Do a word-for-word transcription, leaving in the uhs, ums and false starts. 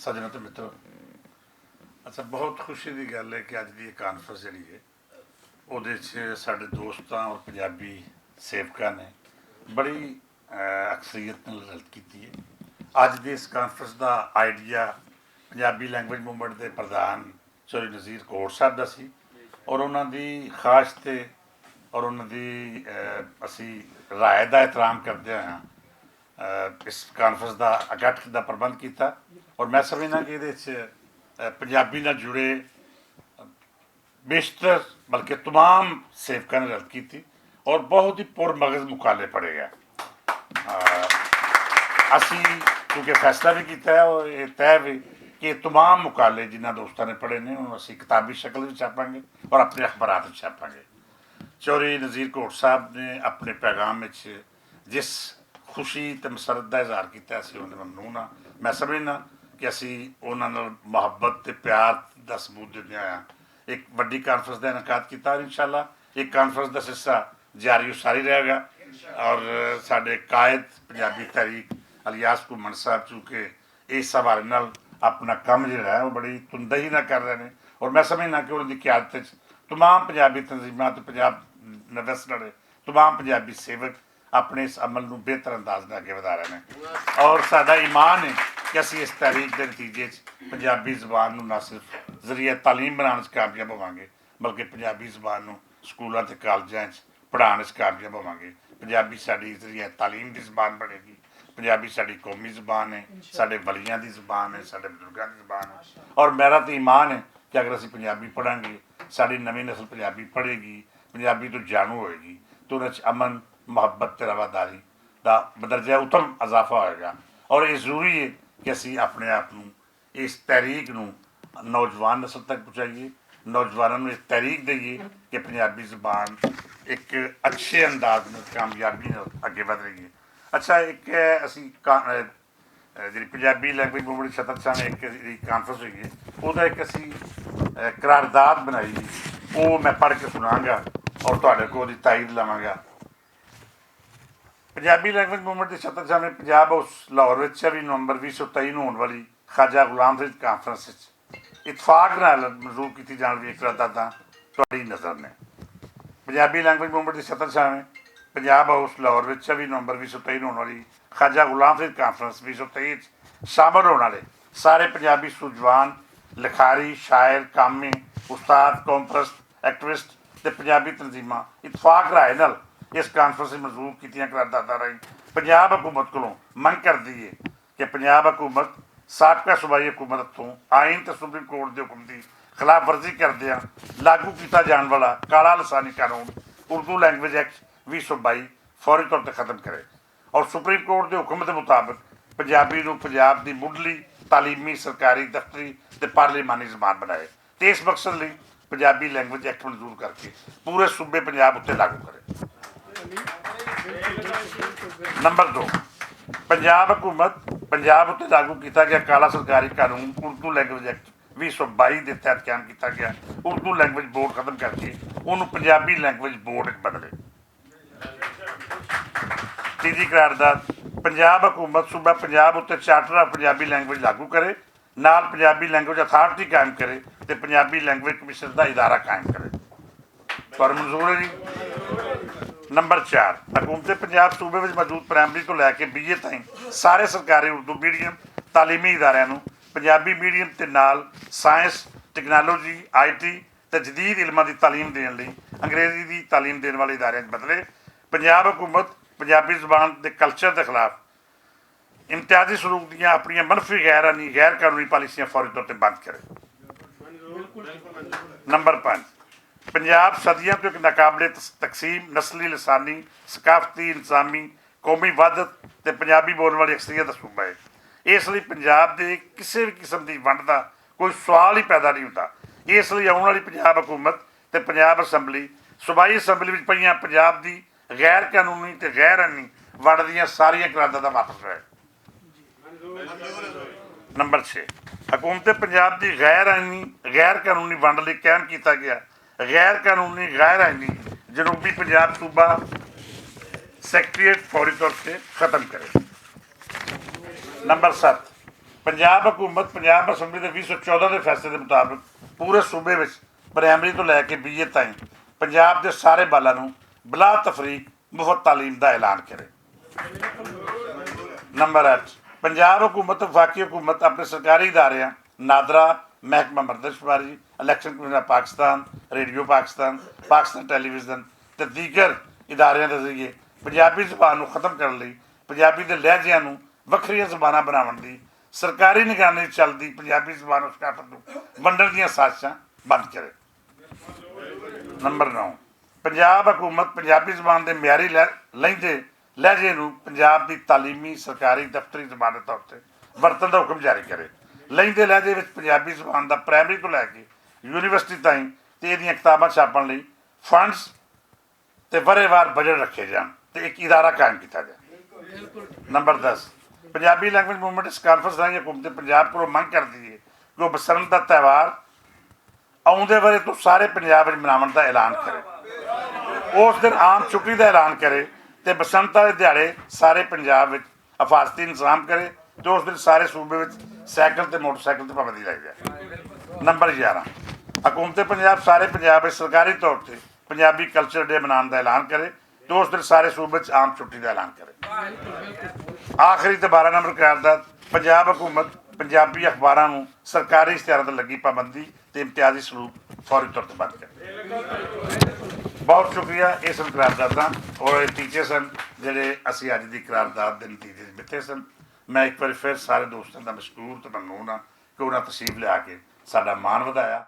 سجنا تے مترو، اچھا، بہت خوشی دی گل ہے کہ اج دی یہ کانفرنس جڑی ہے، اودے چ ساڈے دوستاں اور پنجابی سیوکاں نے بڑی، اہ، اکثریت نال رلت کیتی ہے۔ اج دی اس کانفرنس دا آئیڈیا پنجابی لینگویج موومنٹ دے پردھان چوری نذیر کوٹ صاحب دا سی، اور انہاں دی خواہش تے اور انہاں دی، اہ، اسی رائے دا احترام کردے ہوئے ہاں، اہ، اس کانفرنس دا اکٹھ دا پربند کیتا۔ اور میں سمجھنا کہ ادھے چ، اہ، پنجابی نال جڑے بیشتر بلکہ تمام سیوکاں نے رد کیتی اور بہت ہی پر مغز مقالے پڑھے گا۔ آ، اسی کیونکہ فیصلہ بھی کیتا ہے اور یہ طے بھی کہ تمام مقالے جنہاں دوستاں نے پڑھے نے، انہوں اسی کتابی شکل بھی چھاپاں گے اور اپنے اخبارات بھی چھاپاں گے۔ چوری نذیر کوٹ صاحب نے اپنے پیغام وچ جس خوشی تے مسرت دا اظہار کیتا، اسی انہاں دے ممنون ہاں۔ میں سمجھنا کہ اسی انہاں نال محبت تے پیار دا ثبوت دیندے ہوئے ایک وڈی کانفرنس دا انعقاد کیتا، اور انشاءاللہ ایک کانفرنس دا سلسلہ جاری و ساری رہے گا۔ اور ساڈے قائد پنجابی تحریک الیاس گھمن صاحب چونکہ اس حوالے نال اپنا کم جڑا ہے وہ بڑی تندہی نہ کر رہے ہیں، اور میں سمجھنا کہ انہاں دی قیادت وچ تمام پنجابی تنظیمات تے پنجاب نویس نالے تمام پنجابی سیوک اپنے اس عمل نوں بہتر انداز نال اگے ودھا رہے ہیں، اور ساڈا ایمان ہے کہ اسی اس تحریک دے نتیجے چ پنجابی زبان نوں نہ صرف ذریعہ تعلیم بنانے چ کامیاب ہوواں گے، بلکہ پنجابی زبان نوں سکولاں تے کالجاں چ پڑھان وچ کامیاب ہوواں گے۔ پنجابی ساڈی ذریعہ تعلیم دی زبان بنے گی۔ پنجابی ساڈی قومی زبان ہے، ساڈے ولیاں دی زبان ہے، ساڈے بزرگاں دی زبان ہے۔ اور میرا تو ایمان ہے کہ اگر اسی پنجابی پڑھاں گے، ساڈی نویں نسل پنجابی پڑھے گی، پنجابی تو جانو ہوئے گی، تو انہاں چ امن، محبت تے رواداری دا بدرجہ اتم اضافہ ہوئے گا۔ اور یہ ضروری ہے کہ اسی اپنے آپ نوں اس تحریک نوں نوجوان نسل تک پہنچائیے، نوجوانوں نوں اس تحریک دئیے کہ پنجابی زبان ایک اچھے انداز میں کامیابی نال اگے ودھ رہی ہے۔ اچھا، ایک اسی کا-، اے، جڑی پنجابی لینگویج موومنٹ چھتر چھاویں ایک جڑی کانفرنس ہوئی ہے، وہ ایک اسی، اے، قرارداد بنائی، وہ میں پڑھ کے سناں گا اور تہاڈے کول دی تائید لواں گا۔ پنجابی لینگویج موومنٹ دی چھتر چھاویں پنجاب ہاؤس لاہور وچ چوبی نومبر ویہہ سو تئی نوں ہون والی خواجہ غلام فرید کانفرنس وچ اتفاق نال منظور کیتی جان والی قرارداداں تہاڈی نظر نے۔ پنجابی لینگویج موومنٹ دی چھتر چھاویں پنجاب ہاؤس لاہور وچ چوبی نومبر ویہہ سو تئی نوں ہون والی خواجہ غلام فرید کانفرنس ویہہ سو تئی وچ شامل ہون والے سارے پنجابی سوجوان، لکھاری، شاعر، کامی، استاد، قوم پرست، ایکٹیوسٹ تے پنجابی تنظیماں اتفاق رائے نال اس کانفرنس وچ منظور کیتیاں قرارداداں راہیں پنجاب حکومت کولوں منگ کردی ہے کہ پنجاب حکومت سابقہ صوبائی حکومت ہتھوں آئین تے سپریم کورٹ دے حکم دی خلاف ورزی کردیاں لاگو کیتا جان والا کالا لسانی قانون، اردو لینگویج ایکٹ ویہہ سو بائی، فوری طور تے ختم کرے اور سپریم کورٹ دے حکم دے مطابق پنجابی نوں پنجاب دی مڈلی تعلیمی، سرکاری، دفتری تے پارلیمانی زبان بنائے۔ تے اس مقصد لئی پنجابی لینگویج ایکٹ منظور کر کے پورے صوبے پنجاب اتے لاگو کرے۔ نمبر دو، پنجاب حکومت پنجاب اتے لاگو کیتا گیا کالا سرکاری قانون اردو لینگویج ایکٹ ویہہ سو بائی دے تحت قائم کیتا گیا اردو لینگویج بورڈ ختم کر کے انہوں پنجابی لینگویج بورڈ وچ بدلے۔ تیجی قرارداد، پنجاب حکومت صوبہ پنجاب اتے چارٹر آف پنجابی لینگویج لاگو کرے، نال پنجابی لینگویج اتھارٹی قائم کرے تے پنجابی لینگویج کمشنر دا ادارہ قائم کرے۔ پر منظور ہے جی۔ نمبر چار، حکومت پنجاب صوبے وچ موجود پرائمری تو لے کے بی اے تائیں سارے سرکاری اردو میڈیم تعلیمی اداریاں نوں پنجابی میڈیم تے نال سائنس، ٹیکنالوجی، آئی ٹی تے جدید علماں دی تعلیم دین لئی انگریزی دی تعلیم دین والے اداریاں وچ بدلے۔ پنجاب حکومت پنجابی زبان دے کلچر دے خلاف امتیازی سلوک دیاں اپنیاں منفی، غیر آئینی، غیر قانونی پالیسیاں فوری طور تے بند کرے۔ نمبر پنج، پنجاب صدیاں تو ایک ناقابل تس-، تقسیم نسلی، لسانی، ثقافتی، انتظامی، قومی وحدت تے پنجابی بولن والی اکثریت دا صوبہ ہے۔ اس لئی پنجاب دے کسی بھی قسم دی ونڈ دا کوئی سوال ہی پیدا نہیں ہوندا۔ اس لئی آؤن والی پنجاب حکومت تے پنجاب اسمبلی، صوبائی اسمبلی وچ پئیاں پنجاب دی غیر قانونی تے غیر آئینی ونڈ دیاں ساریاں قرارداداں واپس لے۔ نمبر چھ، حکومت پنجاب دی غیر آئینی، غیر قانونی ونڈ لئی قائم کیتا گیا غیر قانونی، غیر آئینی جنوبی پنجاب صوبہ سیکرٹریٹ فوری طور تے ختم کرے۔ نمبر ست، پنجاب حکومت پنجاب اسمبلی دے ویہہ سو چودہ دے فیصلے دے مطابق پورے صوبے وچ پرائمری توں لے کے بی اے تائیں پنجاب دے سارے بالاں نوں بلا تفریق مفت تعلیم دا اعلان کرے۔ نمبر اٹھ، پنجاب حکومت تے وفاقی حکومت اپنے سرکاری اداریاں، نادرا، محکمہ مردم شماری، الیکشن کمیشن آف پاکستان، ریڈیو پاکستان، پاکستان ٹیلی ویژن تے دیگر اداریاں دے ذریعے پنجابی زبان نوں ختم کرن لئی پنجابی دے لہجیاں نوں وکھریاں زباناں بناون دی سرکاری نگرانی چلدی پنجابی زبان و ثقافت نوں ونڈن دیاں سازشاں بند کرے۔ نمبر نو، پنجاب حکومت پنجابی زبان دے معیاری لہجے نوں پنجاب دی تعلیمی سرکاری دفتری زبان دے طور تے ورتن دا حکم جاری کرے۔ لہجے وچ پنجابی زبان دا پرائمری توں لے کے یونیورسٹی تائیں تے ایہدیاں کتاباں چھاپن لئی فنڈز تے ورے وار بجٹ رکھے جان تے اک ادارہ قائم کیتا جائے۔ نمبر دس، پنجابی لینگویج موومنٹ اس کانفرنس راہیں حکومت پنجاب کولوں منگ کردی ہے کہ وہ بسنت دا تہوار آؤندے ورے توں سارے پنجاب وچ مناون دا اعلان کرے۔ اس دن عام چھٹی دا اعلان کرے تے بسنت والے دیہاڑے سارے پنجاب وچ حفاظتی انتظام کرے تے اس دن سارے صوبے وچ سائیکل تے موٹر سائیکل تے پابندی لائی جائے۔ نمبر یارہ، حکومت پنجاب سارے پنجاب وچ سرکاری طور تے پنجابی کلچر ڈے منان دا اعلان کرے تے اس دن سارے صوبے وچ عام چھٹی دا اعلان کرے۔ آخری تے بارہ نمبر قرارداد، پنجاب حکومت پنجابی اخباراں نوں سرکاری اشتہاراں تے لگی پابندی تے امتیازی سلوک فوری طور تے بند کرے۔ بہت شکریہ۔ اے سن قرارداداں اور اے ٹیچر سن جڑے اسی اج دی قرارداد دے نتیجے وچ بتے سن۔ میں ایک واری پھر سارے دوستاں دا مشکور تے ممنون ہاں کہ انہاں تشریف لیا کے ساڈا مان ودایا۔